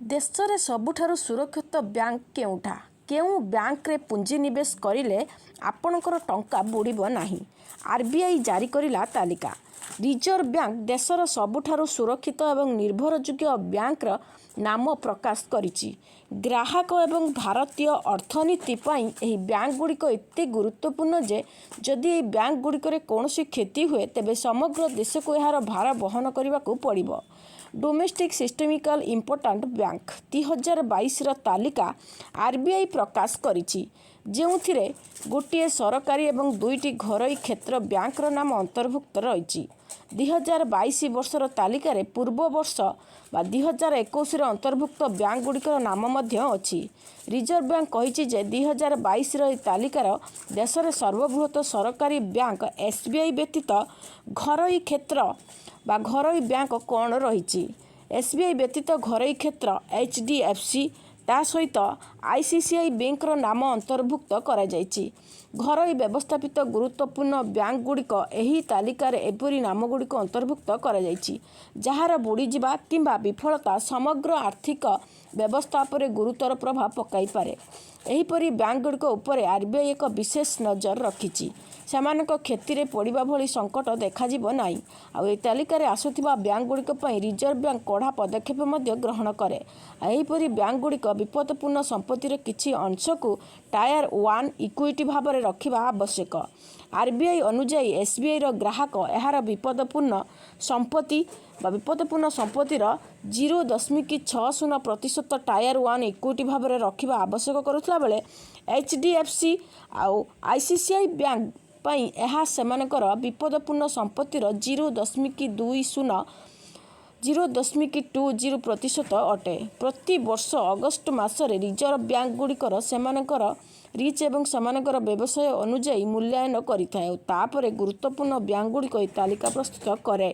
ଦେଶରେ ସବୁଠାରୁ ସୁରକ୍ଷିତ ବ୍ୟାଙ୍କ କେଉଁଟା? କେଉଁ ବ୍ୟାଙ୍କରେ ପୁଞ୍ଜିନିବେଶ କରିଲେ ଆପଣଙ୍କର ଟଙ୍କା ବୁଡ଼ିବ ନାହିଁ? ଆରବିଆଇ ଜାରି କରିଲା ତାଲିକା। ରିଜର୍ଭ ବ୍ୟାଙ୍କ ଦେଶର ସବୁଠାରୁ ସୁରକ୍ଷିତ ଏବଂ ନିର୍ଭରଯୋଗ୍ୟ ବ୍ୟାଙ୍କର ନାମ ପ୍ରକାଶ କରିଛି। ଗ୍ରାହକ ଏବଂ ଭାରତୀୟ ଅର୍ଥନୀତି ପାଇଁ ଏହି ବ୍ୟାଙ୍କଗୁଡ଼ିକ ଏତେ ଗୁରୁତ୍ୱପୂର୍ଣ୍ଣ ଯେ ଯଦି ଏହି ବ୍ୟାଙ୍କଗୁଡ଼ିକରେ କୌଣସି କ୍ଷତି ହୁଏ, ତେବେ ସମଗ୍ର ଦେଶକୁ ଏହାର ଭାର ବହନ କରିବାକୁ ପଡ଼ିବ। ଡୋମେଷ୍ଟିକ୍ ସିଷ୍ଟମିକାଲ ଇମ୍ପୋର୍ଟାଣ୍ଟ ବ୍ୟାଙ୍କ 2022ର ତାଲିକା ଆରବିଆଇ ପ୍ରକାଶ କରିଛି, ଯେଉଁଥିରେ ଗୋଟିଏ ସରକାରୀ ଏବଂ ଦୁଇଟି ଘରୋଇ କ୍ଷେତ୍ର ବ୍ୟାଙ୍କର ନାମ ଅନ୍ତର୍ଭୁକ୍ତ ରହିଛି। 2022 ବର୍ଷର ତାଲିକାରେ ପୂର୍ବ ବର୍ଷ ବା 2021ରେ ଅନ୍ତର୍ଭୁକ୍ତ ବ୍ୟାଙ୍କଗୁଡ଼ିକର ନାମ ମଧ୍ୟ ଅଛି। ରିଜର୍ଭ ବ୍ୟାଙ୍କ କହିଛି ଯେ 2022ର ଏହି ତାଲିକାର ଦେଶରେ ସର୍ବବୃହତ ସରକାରୀ ବ୍ୟାଙ୍କ ଏସବିଆଇ ବ୍ୟତୀତ ଘରୋଇ କ୍ଷେତ୍ର ବା ଘରୋଇ ବ୍ୟାଙ୍କ କ'ଣ ରହିଛି। ଏସବିଆଇ ବ୍ୟତୀତ ଘରୋଇ କ୍ଷେତ୍ର ଏଚଡିଏଫସି, ତା ସହିତ ଆଇସିଆଇସିଆଇ ବ୍ୟାଙ୍କର ନାମ ଅନ୍ତର୍ଭୁକ୍ତ କରାଯାଇଛି। ଘରୋଇ ବ୍ୟବସ୍ଥାପିତ ଗୁରୁତ୍ୱପୂର୍ଣ୍ଣ ବ୍ୟାଙ୍କଗୁଡ଼ିକ ଏହି ତାଲିକାରେ ଏପରି ନାମଗୁଡ଼ିକୁ ଅନ୍ତର୍ଭୁକ୍ତ କରାଯାଇଛି, ଯାହାର ବୁଡ଼ିଯିବା କିମ୍ବା ବିଫଳତା ସମଗ୍ର ଆର୍ଥିକ ବ୍ୟବସ୍ଥା ଉପରେ ଗୁରୁତର ପ୍ରଭାବ ପକାଇପାରେ। ଏହିପରି ବ୍ୟାଙ୍କଗୁଡ଼ିକ ଉପରେ ଆରବିଆଇ ଏକ ବିଶେଷ ନଜର ରଖିଛି। ସେମାନଙ୍କ କ୍ଷତିରେ ପଡ଼ିବା ଭଳି ସଙ୍କଟ ଦେଖାଯିବ ନାହିଁ। ଆଉ ଏହି ତାଲିକାରେ ଆସୁଥିବା ବ୍ୟାଙ୍କଗୁଡ଼ିକ ପାଇଁ ରିଜର୍ଭ ବ୍ୟାଙ୍କ କଡ଼ା ପଦକ୍ଷେପ ମଧ୍ୟ ଗ୍ରହଣ କରେ। ଏହିପରି ବ୍ୟାଙ୍କଗୁଡ଼ିକ ବିପଦପୂର୍ଣ୍ଣ ସମ୍ପତ୍ତିର କିଛି ଅଂଶକୁ ଟାୟାର ୱାନ୍ ଇକ୍ୱିଟି ଭାବରେ ରଖିବା ଆବଶ୍ୟକ। ଆରବିଆଇ ଅନୁଯାୟୀ, ଏସବିଆଇର ଗ୍ରାହକ ଏହାର ବିପଦପୂର୍ଣ୍ଣ ସମ୍ପତ୍ତି ବା ବିପଦପୂର୍ଣ୍ଣ ସମ୍ପତ୍ତିର 0.60% ଟାୟାର ୱାନ୍ ଇକ୍ୱିଟି ଭାବରେ ରଖିବା ଆବଶ୍ୟକ କରୁଥିଲା ବେଳେ ଏଚଡିଏଫସି ଆଉ ଆଇସିଆଇସିଆଇ ବ୍ୟାଙ୍କ ପାଇଁ ଏହା ସେମାନଙ୍କର ବିପଦପୂର୍ଣ୍ଣ ସମ୍ପତ୍ତିର 0.20, 0.20% ଅଟେ। ପ୍ରତିବର୍ଷ ଅଗଷ୍ଟ ମାସରେ ରିଜର୍ଭ ବ୍ୟାଙ୍କଗୁଡ଼ିକର ସେମାନଙ୍କର ରିସ୍କ ଏବଂ ସେମାନଙ୍କର ବ୍ୟବସାୟ ଅନୁଯାୟୀ ମୂଲ୍ୟାୟନ କରିଥାଏ ଓ ତାପରେ ଗୁରୁତ୍ୱପୂର୍ଣ୍ଣ ବ୍ୟାଙ୍କଗୁଡ଼ିକ ଏହି ତାଲିକା ପ୍ରସ୍ତୁତ କରେ।